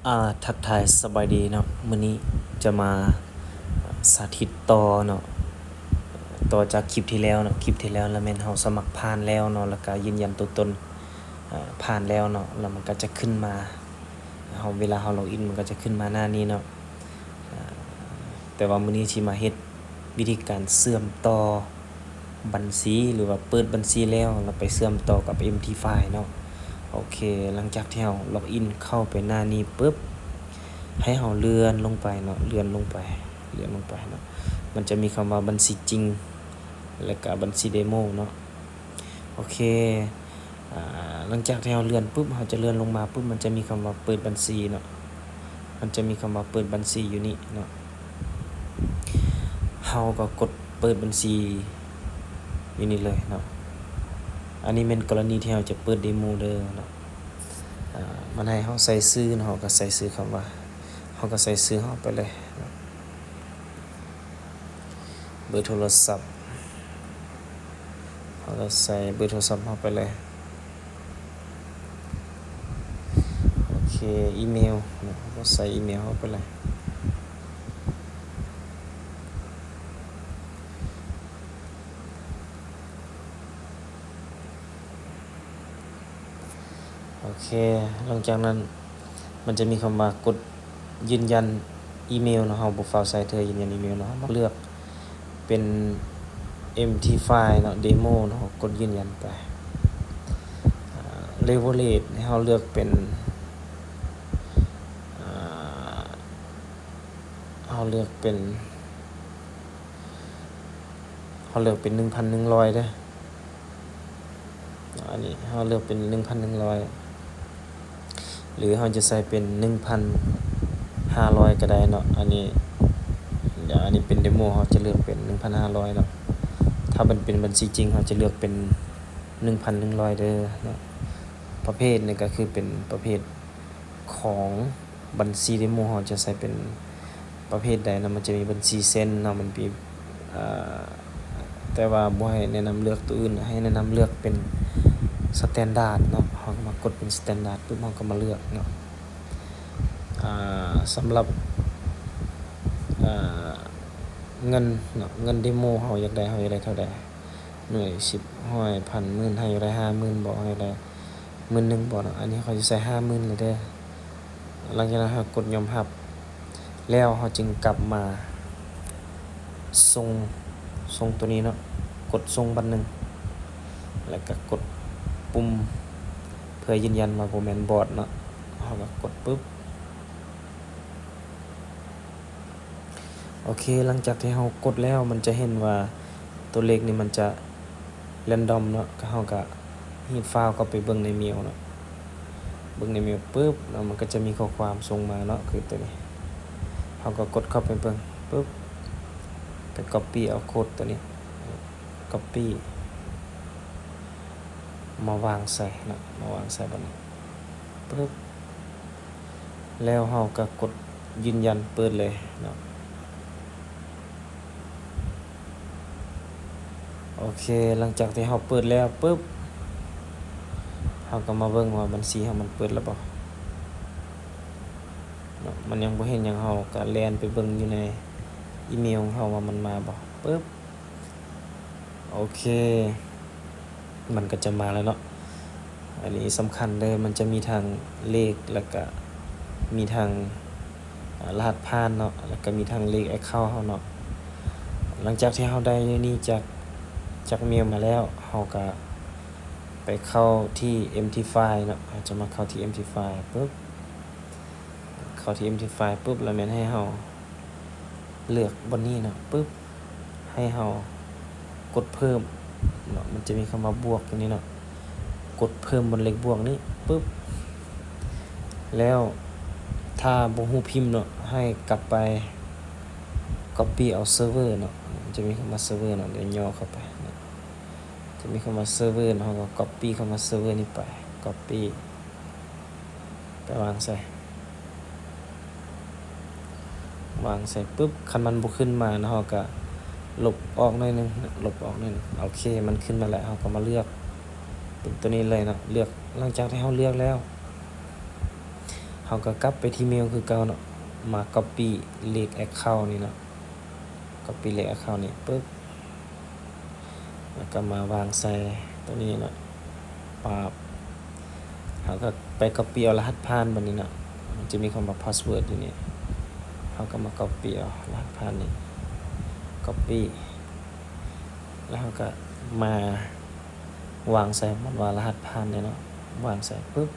ອາ ທັກທາຍສະບາຍດີເນາະ, ມື້ນີ້ຈະມາສາທິດຕໍ່ເນາະ, ຕໍ່ຈາກຄລິບທີ່ແລ້ວເນາະ. ຄລິບທີ່ແລ້ວລະແມ່ນເຮົາສະໝັກຜ່ານແລ້ວເນາະ, ແລ້ວກະຢືນຢັນຕົວຕົນ ອາ ຜ່ານແລ້ວເນາະ, ແລ້ວມັນກະຈະຂຶ້ນມາ ເຮົາ ເວລາເຮົາລັອກອິນມັນກະຈະຂຶ້ນມາໜ້ານີ້ເນາະ. ອາ ແຕ່ວ່າມື້ນີ້ຊິມາເຮັດວິທີການເຊື່ອມຕໍ່ບັນຊີ ຫຼືວ່າເປີດບັນຊີແລ້ວ ແລ້ວໄປເຊື່ອມຕໍ່ກັບເອັມທີຟາຍເນາະ. ໂອເຄ ຫຼັງຈາກທີ່ເຮົາລັອກອິນເຂົ້າໄປໜ້ານີ້ປຶບ ໃຫ້ເຮົາເລື່ອນລົງໄປເນາະ, ເລື່ອນລົງໄປ ເລື່ອນລົງໄປເນາະ, ມັນຈະມີຄຳວ່າບັນຊີຈິງ ແລ້ວກະບັນຊີເດໂມເນາະ. ໂອເຄ ອາ ຫຼັງຈາກທີ່ເຮົາເລື່ອນປຶບ ເຮົາຈະເລື່ອນລົງມາປຶບ ມັນຈະມີຄຳວ່າເປີດບັນຊີເນາະ, ມັນຈະມີຄຳວ່າເປີດບັນຊີຢູ່ນີ້ເນາະ. ເຮົາກໍກົດເປີດບັນຊີຢູ່ນີ້ເລີຍເນາະ. ອັນນີ້ແມ່ນກໍລະນີທີ່ເຮົາຈະເປີດເດໂມເດີເນາະ. ອາ ມັນໃຫ້ເຮົາໃສ່ຊື່ເນາະ, ເຮົາກໍໃສ່ຊື່ຄຳວ່າ ເຮົາກໍໃສ່ຊື່ເຮົາໄປເລີຍເນາະ. ເບີໂທລະສັບ ເຮົາກໍໃສ່ເບີໂທລະສັບເຮົາໄປເລີຍ. ໂອເຄ ອີເມວເນາະ, ເຮົາກໍໃສ່ອີເມວເຮົາໄປເລີຍ. ໂອເຄ ຫຼັງຈາກນັ້ນມັນຈະມີຄຳວ່າກົດຢືນຢັນອີເມວເນາະ, ເຮົາບໍ່ຟ້າວໃສ່ເທື່ອ ຢືນຢັນອີເມວເນາະ, ເຮົາມາເລືອກເປັນເອັມທີຟາຍເນາະ ເດໂມເນາະ, ເຮົາກົດຢືນຢັນໄປ. ອາ ເລເວີເຣຈໃຫ້ເຮົາເລືອກເປັນ ອາ ເຮົາເລືອກເປັນ ເຮົາເລືອກເປັນໜຶ່ງພັນໜຶ່ງຮ້ອຍເດີ. ອັນນີ້ເຮົາເລືອກເປັນໜຶ່ງພັນໜຶ່ງຮ້ອຍ ຫຼືເຮົາຈະໃສ່ເປັນໜຶ່ງພັນຫ້າຮ້ອຍກໍໄດ້ເນາະ. ອັນນີ້ ດຽວ ອັນນີ້ເປັນເດໂມ ເຮົາຈະເລືອກເປັນໜຶ່ງພັນຫ້າຮ້ອຍເນາະ. ຖ້າມັນເປັນບັນຊີຈິງ ເຮົາຈະເລືອກເປັນໜຶ່ງພັນໜຶ່ງຮ້ອຍເດີເນາະ. ປະເພດນີ້ກໍຄືເປັນປະເພດຂອງ ບັນຊີເດໂມເຮົາຈະໃສ່ເປັນປະເພດໃດເນາະ, ມັນຈະມີບັນຊີເຊັນເນາະ, ມັນມີ ເອີ ແຕ່ວ່າບໍ່ໃຫ້ແນະນຳເລືອກໂຕອື່ນ, ໃຫ້ແນະນຳເລືອກເປັນສະແຕນດາດເນາະ. ເຮົາກໍມາກົດເປັນສະແຕນດາດປຶບ ເຮົາກໍມາເລືອກເນາະ. ອາ ສຳລັບ ອາ ເງິນເນາະ, ເງິນເດໂມເຮົາຢາກໄດ້ ເຮົາຢາກໄດ້ເທົ່າໃດ? ໜ່ວຍ ສິບ ຮ້ອຍ ພັນ ໝື່ນ ເຮົາຢາກໄດ້ຫ້າໝື່ນບໍ່ ເຮົາຢາກໄດ້ໝື່ນໜຶ່ງບໍ່ເນາະ. ອັນນີ້ເຮົາຈະໃສ່ຫ້າໝື່ນເລີຍເດີ. ຫຼັງຈາກນັ້ນເຮົາກົດຍອມຮັບ ແລ້ວເຮົາຈຶ່ງກັບມາສົ່ງ ສົ່ງໂຕນີ້ເນາະ, ກົດສົ່ງບາດໜຶ່ງ ແລ້ວກໍກົດປຸ່ມເພື່ອຢືນຢັນວ່າບໍ່ແມ່ນບອດເນາະ. ເຮົາກໍກົດປຶບ. ໂອເຄ ຫຼັງຈາກທີ່ເຮົາກົດແລ້ວ ມັນຈະເຫັນວ່າຕົວເລກນີ້ມັນຈະແຣນດອມເນາະ, ກໍເຮົາກໍຮີດຟາວເຂົ້າໄປເບິ່ງໃນເມວເນາະ. ເບິ່ງໃນເມວປຶບເນາະ ມັນກໍຈະມີຂໍ້ຄວາມສົ່ງມາເນາະ, ຄືຕົວນີ້ ເຮົາກໍກົດເຂົ້າໄປເບິ່ງປຶບ ໄປກັອບປີ້ເອົາໂຄດຕົວນີ້ ກັອບປີ້ ມາວາງໃສ່ເນາະ, ມາວາງໃສ່ບາດນີ້ປຶບ ແລ້ວເຮົາກໍກົດຢືນຢັນເປີດເລີຍເນາະ. ໂອເຄ ຫຼັງຈາກທີ່ເຮົາເປີດແລ້ວປຶບ ເຮົາກໍມາເບິ່ງວ່າບັນຊີເຮົາມັນເປີດແລ້ວບໍ່ເນາະ. ມັນຍັງບໍ່ເຫັນຫຍັງ, ເຮົາກໍແລ່ນໄປເບິ່ງຢູ່ໃນອີເມວຂອງເຮົາວ່າມັນມາບໍ່. ປຶບ ໂອເຄ ມັນກໍຈະມາແລ້ວເນາະ. ອັນນີ້ສຳຄັນເດີ ມັນຈະມີທັງເລກ ແລ້ວກະມີທັງ ອາ ລະຫັດຜ່ານເນາະ, ແລ້ວກະມີທັງເລກແອັກເຄົາເຮົາເນາະ. ຫຼັງຈາກທີ່ເຮົາໄດ້ນີ້ຈາກ ຈາກເມວມາແລ້ວ ເຮົາກະໄປເຂົ້າທີ່ເອັມທີຟາຍເນາະ, ເຮົາຈະມາເຂົ້າທີ່ເອັມທີຟາຍປຶບ ເຂົ້າທີ່ເອັມທີຟາຍປຶບ ແລ້ວແມ່ນໃຫ້ເຮົາເລືອກບ່ອນນີ້ເນາະ ປຶບ ໃຫ້ເຮົາກົດເພີ່ມເນາະ, ມັນຈະມີຄຳວ່າບວກຕົງນີ້ເນາະ, ກົດເພີ່ມບ່ອນເລກບວກນີ້ປຶບ ແລ້ວຖ້າບໍ່ຮູ້ພິມເນາະ ໃຫ້ກັບໄປກັອບປີ້ເອົາເຊີເວີເນາະ, ມັນຈະມີຄຳວ່າເຊີເວີເນາະ, ດຽວຫຍໍ້ເຂົ້າໄປເນາະ, ຈະມີຄຳວ່າເຊີເວີເນາະ, ເຮົາກໍກັອບປີ້ຄຳວ່າເຊີເວີນີ້ໄປ, ກັອບປີ້ ໄປວາງໃສ່ ວາງໃສ່ປຶບ ຄັນມັນບໍ່ຂຶ້ນມາເນາະ ເຮົາກະລົບອອກໜ້ອຍໜຶ່ງ ລົບອອກໜ້ອຍໜຶ່ງ. ໂອເຄ ມັນຂຶ້ນມາແລ້ວ ເຮົາກໍມາເລືອກເປັນຕົວນີ້ເລີຍເນາະ, ເລືອກ ຫຼັງຈາກທີ່ເຮົາເລືອກແລ້ວ ເຮົາກໍກັບໄປທີ່ເມວຄືເກົ່າເນາະ, ມາກັອບປີ້ເລກແອັກເຄົານີ້ເນາະ, ກັອບປີ້ເລກແອັກເຄົານີ້ປຶບ ແລ້ວກໍມາວາງໃສ່ໂຕນີ້ເນາະ, ປາບ ເຮົາກໍໄປກັອບປີ້ເອົາລະຫັດຜ່ານບັດນີ້ເນາະ, ມັນຈະມີຄຳວ່າພາສເວີດຢູ່ນີ້, ເຮົາກໍມາກັອບປີ້ເອົາລະຫັດຜ່ານນີ້ ກັອບປີ້ ແລ້ວເຮົາກໍມາວາງໃສ່ ມັນວ່າລະຫັດຜ່ານນີ້ເນາະ, ວາງໃສ່ປຶບ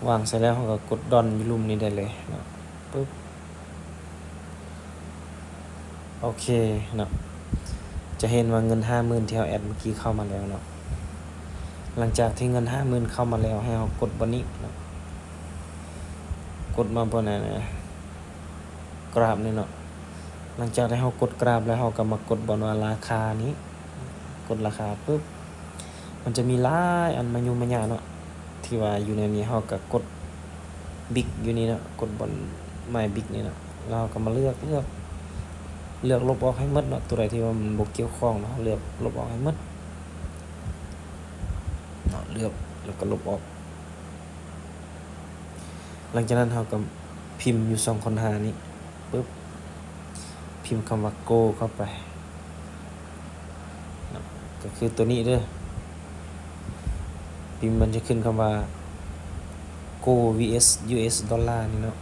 ວາງໃສ່ແລ້ວເຮົາກໍກົດດອນຢູ່ລຸ່ມນີ້ໄດ້ເລີຍເນາະ, ປຶບ ໂອເຄເນາະ, ຈະເຫັນວ່າເງິນຫ້າໝື່ນທີ່ເຮົາແອັດເມື່ອກີ້ເຂົ້າມາແລ້ວເນາະ. ຫຼັງຈາກທີ່ເງິນຫ້າໝື່ນເຂົ້າມາແລ້ວ ໃຫ້ເຮົາກົດບ່ອນນີ້ເນາະ, ກົດມາບ່ອນ ອັນນະ ກຣາຟນີ້ເນາະ. ຫຼັງຈາກທີ່ເຮົາກົດກຣາຟແລ້ວ ເຮົາກໍມາກົດບ່ອນວ່າລາຄານີ້, ກົດລາຄາປຶບ ມັນຈະມີຫຼາຍອັນມາຫຍຸ້ງມາຍາກເນາະ ທີ່ວ່າຢູ່ໃນນີ້ ເຮົາກໍກົດບິກຢູ່ນີ້ເນາະ, ກົດບ່ອນໄມ້ບິກນີ້ເນາະ, ແລ້ວເຮົາກໍມາເລືອກ ເລືອກ ເລືອກລົບອອກໃຫ້ໝົດເນາະ, ຕົວໃດທີ່ວ່າມັນບໍ່ກ່ຽວຂ້ອງເນາະ ເລືອກລົບອອກໃຫ້ໝົດເນາະ, ເລືອກ ແລ້ວກໍລົບອອກ. ຫຼັງຈາກນັ້ນເຮົາກໍພິມຢູ່ຊ່ອງຄົ້ນຫານີ້ ປຶບ ພິມຄຳວ່າໂກເຂົ້າໄປເນາະ, ກໍຄືຕົວນີ້ເດີ, ພິມມັນຈະຂຶ້ນຄຳວ່າໂກ ວີເອັສ ຢູເອັສ ດອນລານີ້ເນາະ,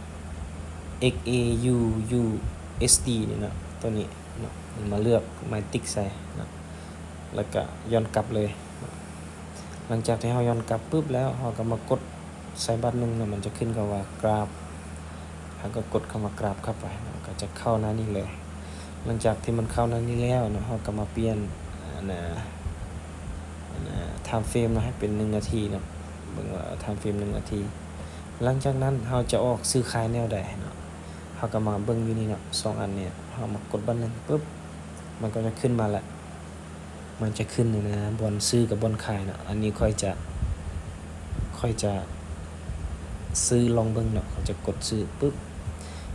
ເອັກ ເອ ຢູ ຢູ ເອັສ ດີ ນີ້ເນາະ, ຕົວນີ້ເນາະ, ມາເລືອກ ມາຕິກໃສ່ເນາະ ແລ້ວກະຍ້ອນກັບເລີຍ. ຫຼັງຈາກທີ່ເຮົາຍ້ອນກັບປຶບແລ້ວ ເຮົາກໍມາກົດໃສ່ບາດໜຶ່ງເນາະ, ມັນຈະຂຶ້ນຄຳວ່າກຣາຟ, ເຮົາກໍກົດຄຳວ່າກຣາຟເຂົ້າໄປເນາະ, ກໍຈະເຂົ້າໜ້ານີ້ເລີຍ. ຫຼັງຈາກທີ່ມັນເຂົ້າໜ້ານີ້ແລ້ວເນາະ ເຮົາກໍມາປ່ຽນ ອັນນະ ອັນນະ ທາມເຟຣມເນາະ ໃຫ້ເປັນໜຶ່ງນາທີເນາະ, ເບິ່ງວ່າທາມເຟຣມໜຶ່ງນາທີ. ຫຼັງຈາກນັ້ນເຮົາຈະອອກຊື້ຂາຍແນວໃດເນາະ, ເຮົາກໍມາເບິ່ງຢູ່ນີ້ເນາະ, ສອງອັນນີ້ ເຮົາມາກົດບາດໜຶ່ງປຶບ ມັນກໍຈະຂຶ້ນມາລະ ມັນຈະຂຶ້ນນີ້ນະ ບ່ອນຊື້ກັບບ່ອນຂາຍເນາະ. ອັນນີ້ຂ້ອຍຈະ ຂ້ອຍຈະຊື້ລອງເບິ່ງເນາະ, ຂ້ອຍຈະກົດຊື້ປຶບ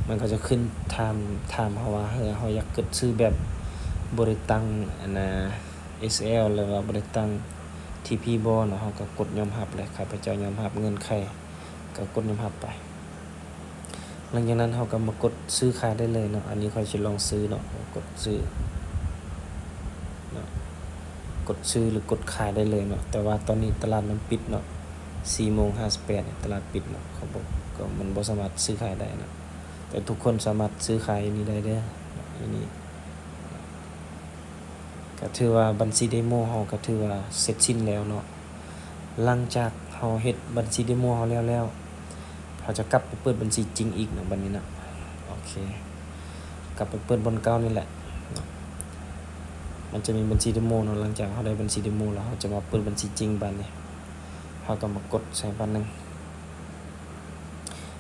ມັນກໍຈະຂຶ້ນຖາມ ຖາມເຮົາວ່າ ເອີ ເຮົາຢາກກົດຊື້ແບບບໍ່ໄດ້ຕັ້ງ ອັນນະ ເອສແອລ ຫຼືວ່າບໍ່ໄດ້ຕັ້ງ ທີພີ ບໍ່ເນາະ, ເຮົາກໍກົດຍອມຮັບເລີຍ, ຂ້າພະເຈົ້າຍອມຮັບເງື່ອນໄຂ ກໍກົດຍອມຮັບໄປ. ຫຼັງຈາກນັ້ນເຮົາກໍມາກົດຊື້ຂາຍໄດ້ເລີຍເນາະ, ອັນນີ້ຂ້ອຍຊິລອງຊື້ເນາະ, ກົດຊື້ເນາະ, ກົດຊື້ ຫຼື ກົດຂາຍໄດ້ເລີຍເນາະ. ແຕ່ວ່າຕອນນີ້ຕະຫຼາດມັນປິດເນາະ, ສີ່ໂມງຫ້າສິບແປດ ຕະຫຼາດປິດເນາະ, ເຂົາບໍ່ ກໍມັນບໍ່ສາມາດຊື້ຂາຍໄດ້ເນາະ, ແຕ່ທຸກຄົນສາມາດຊື້ຂາຍຢູ່ນີ້ໄດ້ເດີ ຢູ່ນີ້. ກໍຖືວ່າບັນຊີເດໂມເຮົາກໍຖືວ່າເສັດສິ້ນແລ້ວເນາະ. ຫຼັງຈາກເຮົາເຮັດບັນຊີເດໂມເຮົາແລ້ວແລ້ວ ເຮົາຈະກັບໄປເປີດບັນຊີຈິງອີກເນາະ ບັດນີ້ເນາະ. ໂອເຄ ກັບໄປເປີດບ່ອນເກົ່ານີ້ແຫຼະເນາະ, ມັນຈະມີບັນຊີເດໂມເນາະ. ຫຼັງຈາກເຮົາໄດ້ບັນຊີເດໂມແລ້ວ ເຮົາຈະມາເປີດບັນຊີຈິງບາດນີ້, ເຮົາກໍມາກົດໃສ່ບາດໜຶ່ງ.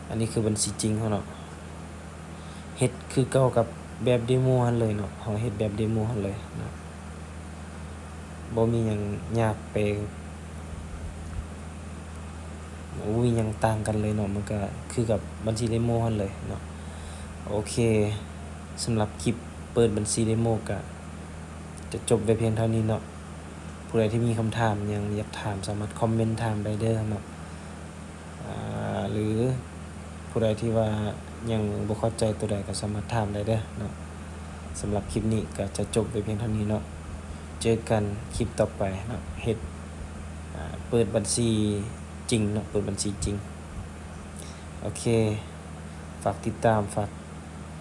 ອັນນີ້ຄືບັນຊີຈິງເຮົາເນາະ, ເຮັດຄືເກົ່າກັບແບບເດໂມຫັ້ນເລີຍເນາະ, ເຮົາເຮັດແບບເດໂມຫັ້ນເລີຍເນາະ, ບໍ່ມີຫຍັງຍາກໄປ ບໍ່ມີຫຍັງຕ່າງກັນເລີຍເນາະ, ມັນກະຄືກັບບັນຊີເດໂມຫັ້ນເລີຍເນາະ. ໂອເຄ ສຳລັບຄລິບເປີດບັນຊີເດໂມກະຈະຈົບໄວ້ພຽງເທົ່ານີ້ເນາະ. ຜູ້ໃດທີ່ມີຄຳຖາມຫຍັງຢາກຖາມ ສາມາດຄອມເມັນຖາມໄດ້ເດີເນາະ. ອາ ຫຼື ຜູ້ໃດທີ່ວ່າຍັງບໍ່ເຂົ້າໃຈຕົວໃດກໍສາມາດຖາມໄດ້ເດີເນາະ. ສຳລັບຄລິບນີ້ກໍຈະຈົບໄວ້ພຽງເທົ່ານີ້ເນາະ, ເຈີກັນຄລິບຕໍ່ໄປເນາະ, ເຮັດ ອາ ເປີດບັນຊີຈິງເນາະ, ເປີດບັນຊີຈິງ. ໂອເຄ ຝາກຕິດຕາມ ຝາກ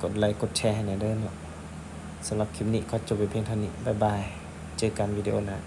ກົດໄລກົດແຊໃຫ້ແດ່ເດີເນາະ. ສຳລັບຄລິບນີ້ຂໍຈົບໄວ້ພຽງເທົ່ານີ້, ບາຍບາຍ, ເຈີກັນວິດີໂອໜ້າ.